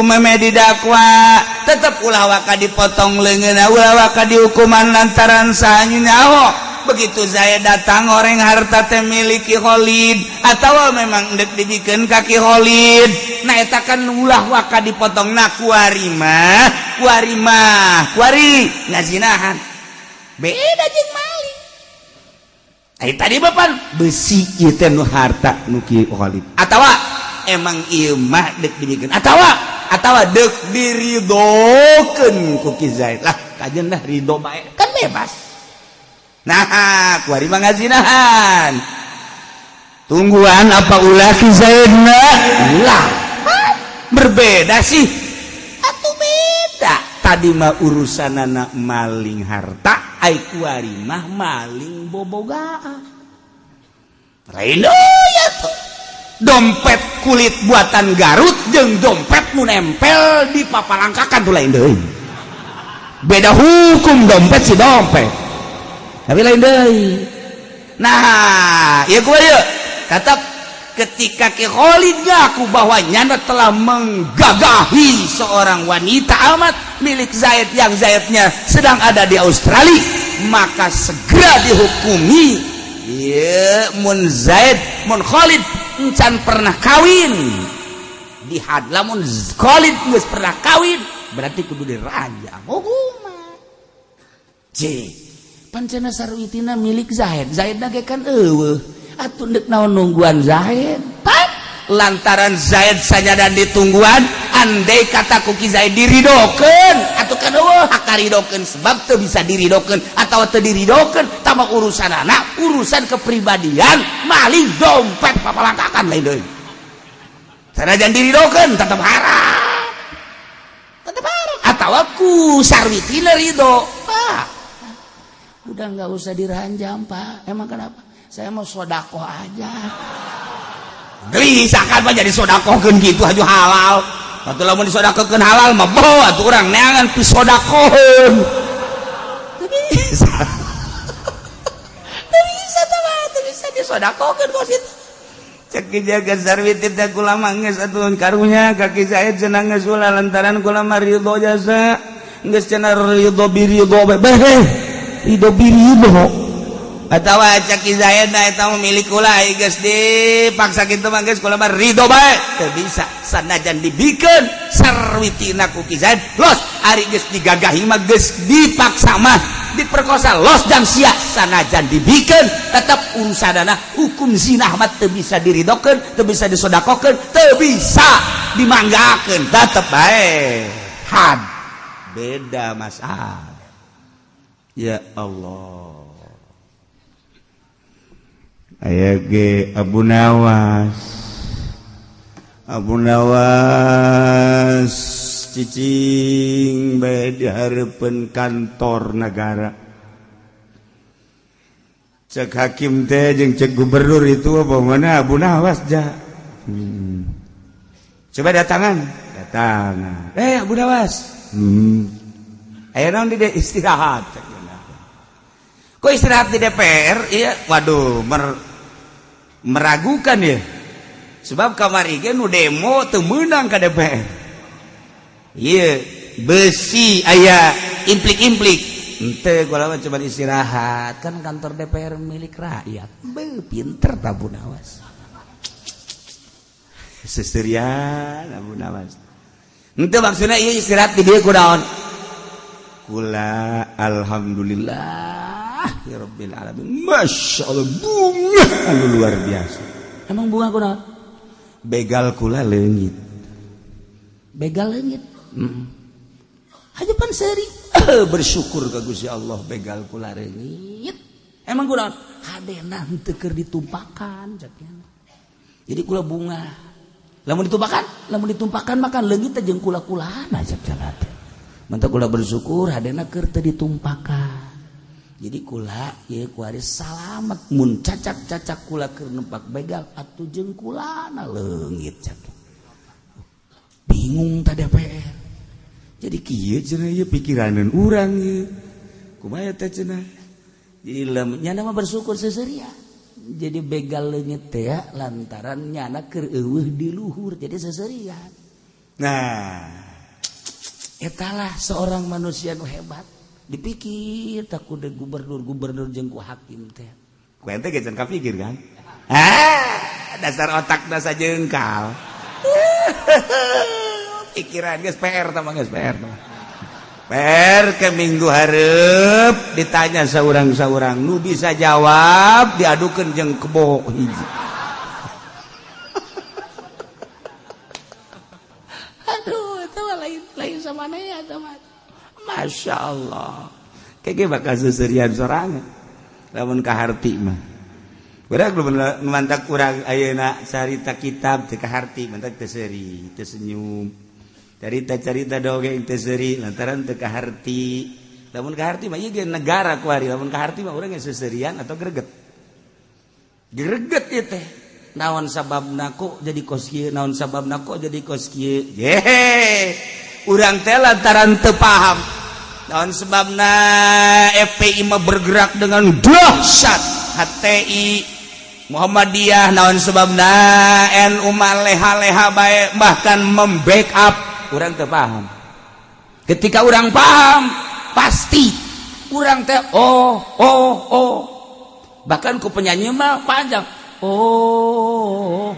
meme didakwa tetep ulah waka dipotong leungeunna ulah waka dihukuman lantaran saha nyaho. Begitu saya datang orang harta teh miliki Khalid atau memang ndek dibikeun ka Ki Khalid nah eta kan ulah waka dipotong na kuari mah kuari mah kuari ngazinahan beda jeung maling. Ai tadi bapan besi ieu teh nu harta nu Ki Khalid atawa emang ieu mah dek dibikeun atawa dek diridokeun ku Ki Zaid lah kajeun dah ridho bae kan bebas. Nah, kuari mah ngazinahan. Tungguan apa ulah Ki Zaidna? Ulah. Berbeda sih. Atuh beda. Tadi mah urusanana maling harta, ai kuari mah maling bobogaan. Lain ya tuh. Dompet kulit buatan Garut jeung dompet nu nempel di papalangkakan tuh lain deui. Beda hukum dompet si dompet. Tapi lain deui. Nah, ieu kumaha ieu? Tetep Ketika Ki Khalid ngaku bahwa nyana telah menggagahi seorang wanita amat milik Zaid yang Zaidnya sedang ada di Australia, maka segera dihukumi. Iya, mun Zaid, mun Khalid encan pernah kawin di had, lamun Khalid geus pernah kawin berarti kudu dirajam hukuman. C pancena sarwitina milik Zaid, Zaid ge kan eueuh atuh, dek naon nungguan Zaid? Pan lantaran Zaid saja dan ditungguan, andai kata ku Ki Zaid diridokeun atuh kan eueuh hak karidokeun, sebab teu bisa diridokeun atau teu diridokeun tambah urusan anak, urusan kepribadian, maling dompet papalangkakan lain deui. Sanajan diridokeun tetep haram, tetep haram. Atau ku sarwitina ridho, "Pak, udah nggak usah diranjam, Pak." "Emang kenapa?" "Saya mau sodakoh aja." Gelisah kan, Pak, jadi sodakohkeun gitu aja halal atuh. Lamun disodakohkeun halal mah bawa atuh urang neangan pisodakoheun. Teu bisa, teu bisa teh mah, teu bisa disodakohkeun kos itu. Cek jaga sarwiti teh, "Kula mah geus atuh, karunya ka Ki Zaid cenah, geus ulah, lantaran kula mah ridho jasa geus cenah, ridho biridho bae, ridho biridho." Atawa cek Ki Zaid, "Nah, eta mah milik kula, geus dipaksa kitu mah geus kula mah ridho bae." Teu bisa, sanajan dibikeun sarwitina ku Ki Zaid los, ari geus digagahi mah, geus dipaksa mah, diperkosa los jang sia. Sanajan dibikeun tetap urusanana hukum zina mah teu bisa diridokeun, teu bisa disodakokeun, teu bisa dimanggakeun, tetep bae had, beda masalah. Ya Allah. Aya ge Abu Nawas, Abu Nawas cicing bae di hareupeun kantor negara. Cek hakim teh jeung cek gubernur, "Itu apa mana Abu Nawas ja. Coba datangan, datangan. Eh, Abu Nawas. Aya naon di dieu?" "Istirahat." Cek. "Kok istirahat di DPR?" Iya, waduh, meragukan ya, sebab kamari ge nu demo teu meunang ka DPR. Iya, besi aya implik-implik. Ente kula mah cuma istirahat, kan kantor DPR milik rakyat. Be, pinter Abu Nawas. Seserian Abu Nawas. Ente maksudnya iya istirahat di dieu kunaon? "Kula alhamdulillah ya rabbil alamin. Masya Allah, bunga anu luar biasa." "Emang bunga kunaon?" "Begal kula leungit." "Begal leungit. Aja pan seri bersyukur ke Gusti Allah, begal kula leungit. Emang kunaon?" "Hadena henteu keur ditumpakan," jadi kula bunga. Lamun ditumpakan, lamun ditumpakan makan leungit teh jeung kula-kulana," cek teh. "Mantap, kula bersyukur hadena keur teu ditumpakan. Jadi kula ieu kuari salamet. Mun cacak-cacak kula keur nempak begal atuh jeung kulana leungit," cek. Bingung ta DPR. Jadi kieu cenah ieu pikiraneun urang ieu. Kumaha teh cenah? Jadi nyana mah bersyukur seseria. Jadi begal leungit teh ya, lantaran nyana keur eueuh di luhur, jadi seserian. Nah, etalah seorang manusia nu hebat. Dipikir tak kudu gubernur-gubernur jeung ku hakim teh. Ku ente ge can kapikir kan? Ah, dasar otak dasar jengkal. Pikiran geus PR tah mah, geus PR tah. PR ke minggu hareup ditanya saurang-saurang, nu bisa jawab diadukeun jeung kebo hiji. Aduh, itu mah lain lain sama ya teman. Masya Allah. Kayak bakal seserian sorangan. Lamun kaharti mah. Urang belum mantak urang ayeuna carita kitab teu kaharti, mantak teu seuri, teu senyum. Carita-carita dongeng teu seuri lantaran teu kaharti. Lamun kaharti mah ieu ge negara kuari, lamun kaharti mah urang geus seserian atau greget. Greget ieu teh. Naon sababna kok jadi kos kieu, naon sababna kok jadi kos kieu? Yehe. Urang teh lantaran teu paham. Naon sebabna FPI mah bergerak dengan dahsyat, HTI Muhammadiyah naon sebabna NU mah leha-leha bae, bahkan membackup. Urang teu paham. Ketika urang paham, pasti urang teh oh oh oh, bahkan ku penyanyi mah panjang oh.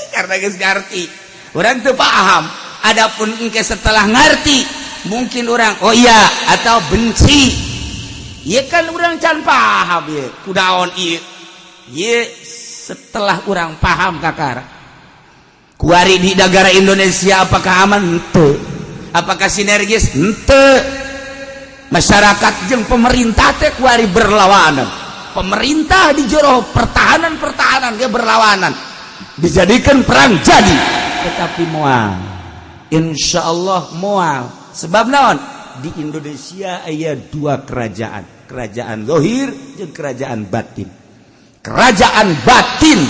Karena geus ngarti, urang teu paham. Adapun engke setelah ngarti, mungkin orang oh iya atau benci. Iya kan urang can paham ya kudaon iya. Iya setelah urang paham kakara kuari di negara Indonesia apakah aman? Henteu. Apakah sinergis? Henteu. Masyarakat jeung pemerintah teh kuari berlawanan. Pemerintah di jero pertahanan-pertahanan dia berlawanan, dijadikan perang jadi, tetapi moal, insya Allah moal. Sebab naon? Di Indonesia aya dua kerajaan, kerajaan zahir dan kerajaan batin. Kerajaan batin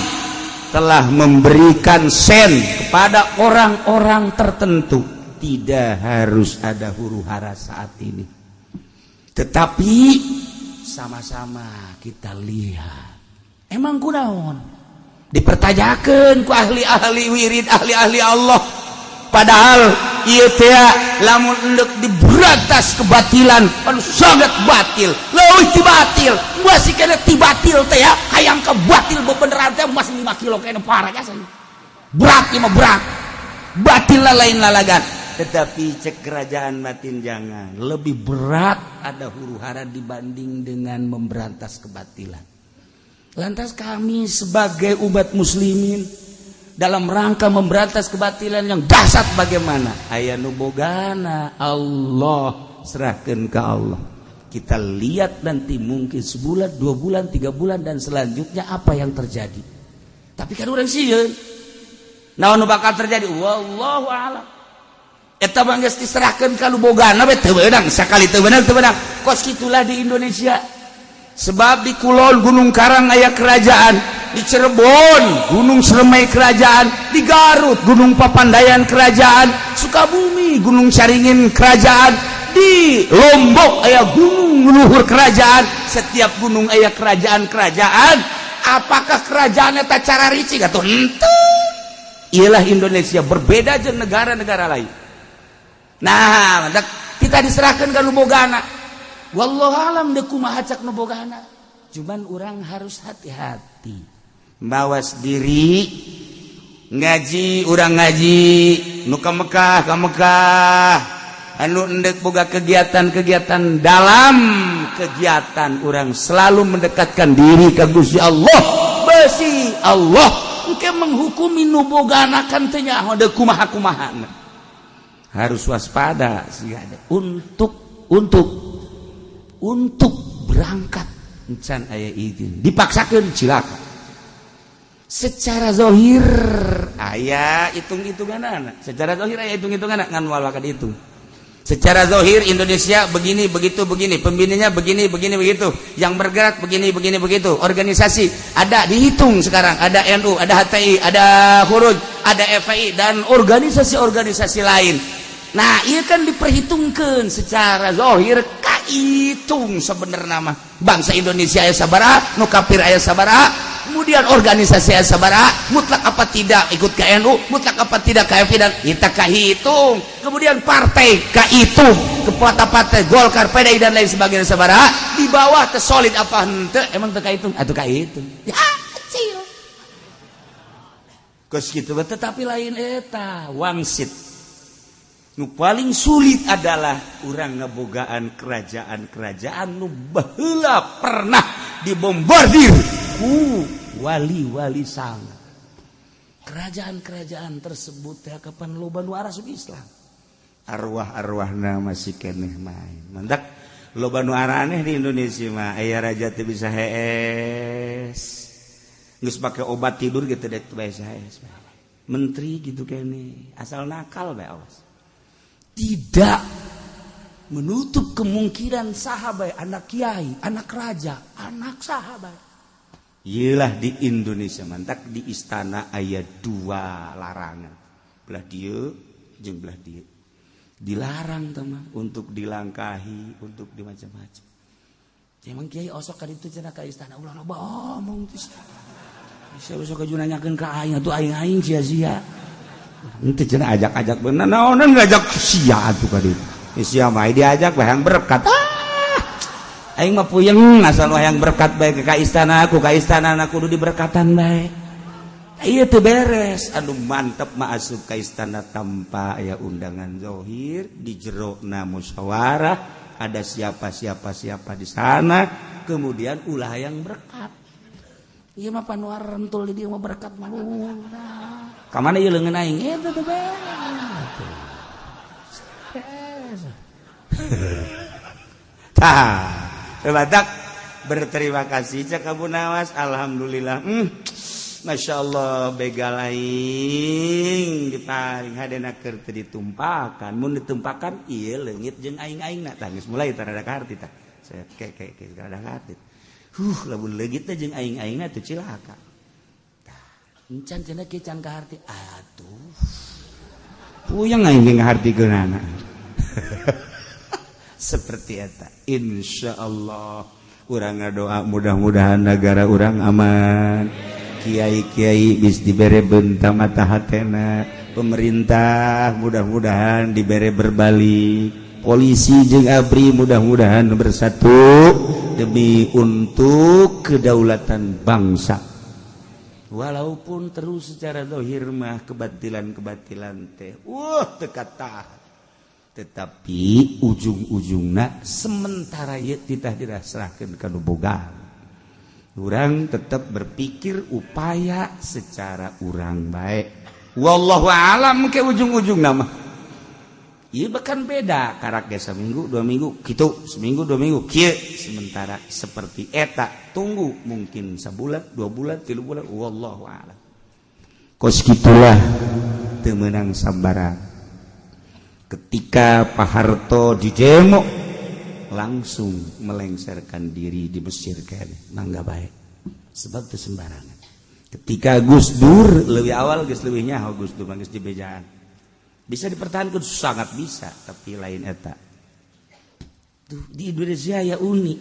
telah memberikan sen kepada orang-orang tertentu. Tidak harus ada huru hara saat ini, tetapi sama-sama kita lihat. Emang kunaon dipertanyakan ku ahli-ahli wirid, ahli-ahli Allah, padahal ieu teh lamun endek diberantas kebatilan anu sangat batil, leuwih ti batil, masih kena ti batil teh ya, hayang ke batil bebeneran teh masih 5 kilo kena parah jasa. Berat ieu mah, berat. Batil lain lalagan. Tetapi cek kerajaan batin jangan, lebih berat ada huru hara dibanding dengan memberantas kebatilan. Lantas kami sebagai umat muslimin dalam rangka memberantas kebatilan yang dahsyat bagaimana? Aya nu bogana Allah, serahkan ke Allah. Kita lihat nanti mungkin sebulan, 2 bulan, 3 bulan dan selanjutnya apa yang terjadi. Tapi kan urang sieun. Naon nu bakal terjadi? Wallahu a'lam. Eta mah geus diserahkeun ka nu bogana we teu beunang, sakali teu beunang teu beunang. Kos kitulah di Indonesia. Sebab di Kulon Gunung Karang aya kerajaan, di Cirebon Gunung Ciremai kerajaan, di Garut Gunung Papandayan kerajaan, Sukabumi Gunung Caringin kerajaan, di Lombok aya Gunung Luhur kerajaan. Setiap gunung aya kerajaan-kerajaan. Apakah kerajaan eta cara ricik atau henteu? Iyalah Indonesia berbeda jeung negara-negara lain. Nah, kita diserahkan ke nu bogana. Wallahu alam deuk kumaha cak nu bogana. Cuman orang harus hati-hati. Mawas diri, ngaji urang ngaji nu ka Mekah ka Mekah, anu endek boga kegiatan-kegiatan, dalam kegiatan urang selalu mendekatkan diri ke Gusti Allah. Besi Allah engke menghukumi nu bogana kan teu nyaho deuk kumaha-kumaha. Harus waspada sih untuk berangkat encan aya izin dipaksakan cilaka. Secara zahir aya hitung-hitungan, secara zahir aya hitung-hitungan ngan moal bakal dihitung. Secara zahir Indonesia begini begitu begini, pembinanya begini begini begitu, yang bergerak begini begini begitu, organisasi ada dihitung sekarang, ada NU, ada HTI, ada Khuruj, ada FPI dan organisasi-organisasi lain. Nah, iya kan diperhitungkan secara zahir kahitung sebenarnya mah bangsa Indonesia aya sabaraha, nu kafir aya sabaraha, kemudian organisasi aya sabaraha, mutlak apa tidak ikut ke NU, mutlak apa tidak ke FPI, dan kita kahitung. Kemudian partai kahitung, kepala partai Golkar, PDI dan lain sebagainya sabaraha, di bawah teh solid apa henteu, emang teu kahitung atuh kahitung. Ya kecil. Kos kitu, tetapi lain eta wangsit. Nu paling sulit adalah urang ngebogaan kerajaan-kerajaan nu baheula pernah dibombardir ku wali-wali sang. Kerajaan-kerajaan tersebut teh kapan loba nu arasup Islam. Arwah-arwahna masih keneh main. Mantak loba nu araneh di Indonesia mah aya raja teu bisa hees. Geus pake obat tidur gitu dek teu bisa hees. Menteri gitu keneh, asal nakal bae awas. Tidak menutup kemungkinan sahabat anak kiai, anak raja, anak sahabat. Iyalah di Indonesia mantak di istana aya dua larangan. Belah dieu jeung belah dieu.
Dilarang teman untuk dilangkahi, untuk dimacam-macam. Emang kiai osok ka ditu cenah ka istana, ulah loba omong teh. Bisa besok kaju nanyakeun ka aing atuh, aing-aing sia-sia. Henteu cenah, ajak-ajak bener naonan ngajak sia atuh ka ditu. Sia mah diajak hayang berkat. Ah, aing mah puyeng asal hayang berkat bae ka istana, ku ka istana na kudu diberkatan bae. Iya teu beres. Anu mantep mah asup ka istana tanpa aya undangan zohir, di jero na musyawarah, ada siapa siapa siapa di sana, kemudian ulah yang berkat. Ieu mah panuar rentul di dieu mah berkat mah. Ka mana ieu leungeun aing? Eta teu beres. Tah, batak berterima kasih cak Abu Nawas, alhamdulillah. Masya Allah, begal aing di paling hadena keur teu ditumpakan, mun ditumpakan ieu leungit jeung aing-aing na tah, geus mulai tarada kaharti tah. Saya ke ke ke tarada kaharti. Lamun leungit teh jeung aing-aingna teu cilaka. Tah, encan cenah kieu can kaharti. Atuh. Puyeng aing ge ngahartikeunana. Seperti eta. Insyaallah urang ngadoa mudah-mudahan negara urang aman. Kiai-kiai bis dibere bentang mata hatena, pemerintah mudah-mudahan dibere berbalik, polisi jeung ABRI mudah-mudahan bersatu demi untuk kedaulatan bangsa. Walaupun terus secara dohir mah kebatilan-kebatilan teh teu katahan, tetapi ujung-ujungna sementara ieu titah diserahkeun ka nu boga. Urang tetap berpikir upaya secara urang baik, wallahu alam ke ujung-ujung nama. Iya, bahkan beda karak ge seminggu 2 minggu gitu, seminggu 2 minggu kieu. Sementara seperti eta, tunggu mungkin sebulan, 2 bulan, 3 bulan, wallahu alam. Kos gitulah, teu meunang sambarang. Ketika Pak Harto di demo langsung melengserkan diri di Mesir kan mangga baik, sebab itu sembarangan. Ketika Gus Dur lebih awal, geus leuwih nyaho Gus Dur, geus dibejaan bisa dipertahankan, sangat bisa, tapi lain eta. Tuh di Indonesia ya unik,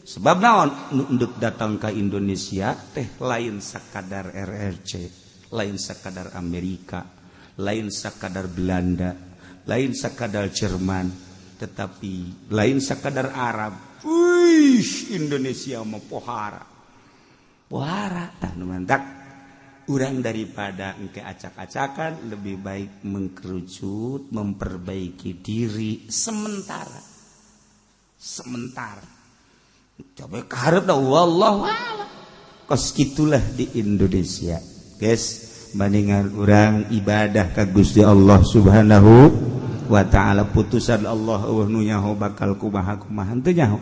sebab naon? Untuk datang ke Indonesia teh lain sekadar RRC, lain sekadar Amerika, lain sekadar Belanda, lain sekadar Jerman, tetapi lain sekadar Arab. Wih, Indonesia mau pohara pohara. Tah, nu mantak urang daripada engke acak-acakan lebih baik mengkerucut, memperbaiki diri sementara, sementara coba kaharep dah, wallahu a'lam. Kos gitulah di Indonesia, guys. Bandingan urang ibadah ka Gusti Allah Subhanahu wa Ta'ala. Putusan Allah, euweuh nu nyaho bakal kumaha kumaha, teu nyaho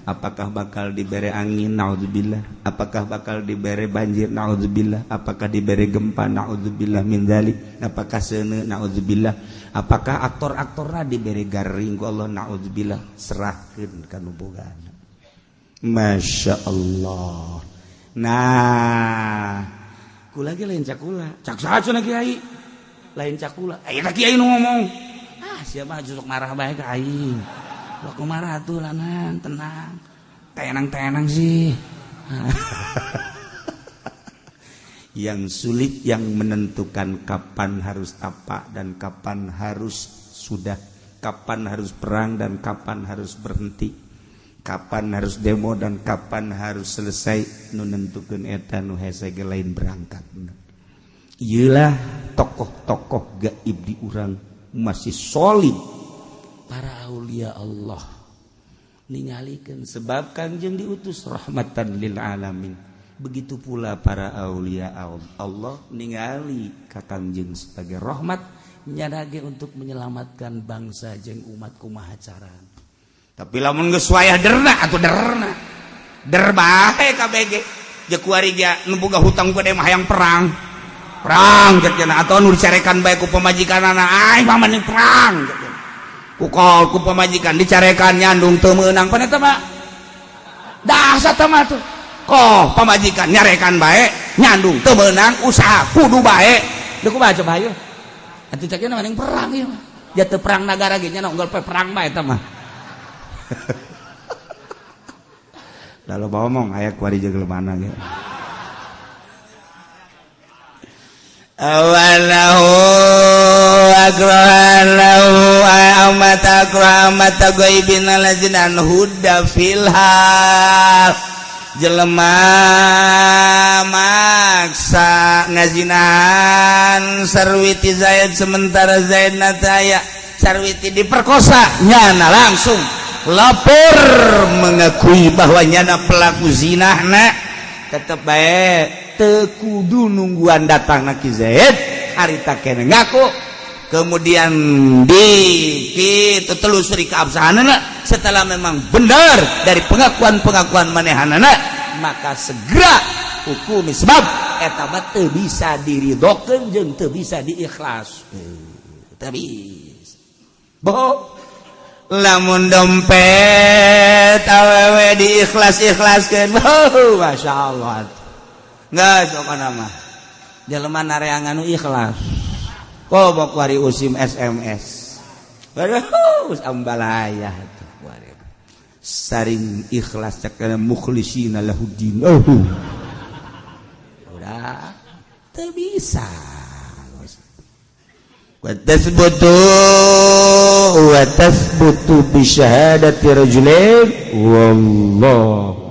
apakah bakal dibere angin, naudzubillah, apakah bakal dibere banjir, naudzubillah, apakah dibere gempa, naudzubillah min dzalik, apakah seuneu, naudzubillah, apakah aktor-aktorna dibere garing ku Allah, naudzubillah. Serahkeun ka nu bogana. Masya Allah. Nah, kula ge lain cakula, cak saha cenah kiai lain cakula? Aya kiai nu ngomong, ah, siapa sok marah bae ka aing. Aku marah tuh lanan, tenang, tenang, tenang sih. Yang sulit yang menentukan kapan harus tapak dan kapan harus sudah, kapan harus perang dan kapan harus berhenti, kapan harus demo dan kapan harus selesai, nu nentukeun eta nu hese ge lain berangkat. Iyalah, tokoh-tokoh gaib di urang masih solid, para aulia Allah ningalikeun, sebab Kangjeng diutus rahmatan lil alamin. Begitu pula para aulia Allah ningali ka Kangjeng sebagai rahmat nyanage untuk menyelamatkan bangsa jeung umat kumaha carana. Tapi lamun geus wayah derna atuh derna der bae KBG jeung kuari ge nu boga hutang gede mah hayang perang, perang cek cenah, atau nu dicarekan bae ku pamajikanana, aing mah mending perang cek cenah. Ku kol ku pamajikan dicarekan, nyandung teu meunang, pan eta mah dasar mah tuh. Koh pamajikan nyarekan bae, nyandung teu meunang, usaha kudu bae. Deuk kumaha coba? Hayu atuh, cek mending perang ieu mah. Jatuh perang negara ge nya unggal perang mah eta mah. Lalu bawa ngomong aya kuari jeung mana ge. Awalahu akrahalahu amata akrahamata ghaibin alazinan huda fil hal. Jelema maksa ngazinahan sarwiti Zaid sementara Zaid nataya sarwiti diperkosa nyana langsung lapor mengakui bahwa nyana pelaku zinahna tetep bae teu kudu nungguan datang na Ki Zaid harita kene ngaku kemudian di kitu telusuri keabsahanana setelah memang benar dari pengakuan-pengakuan manehanana maka segera hukumi sebab eta mah teu bisa diridokeun jeung teu bisa diikhlas teu bisa bohong lamun dompet awewe diikhlas-ikhlaskeun masya Allah nggak sok nama jelema nareangan nu ikhlas kobok wari usim SMS waduh ambalaya tuh wari saring ikhlas cakana mukhlisina lahuddin oh udah teu bisa wa tasbutu bi syahadati rajulain wallahu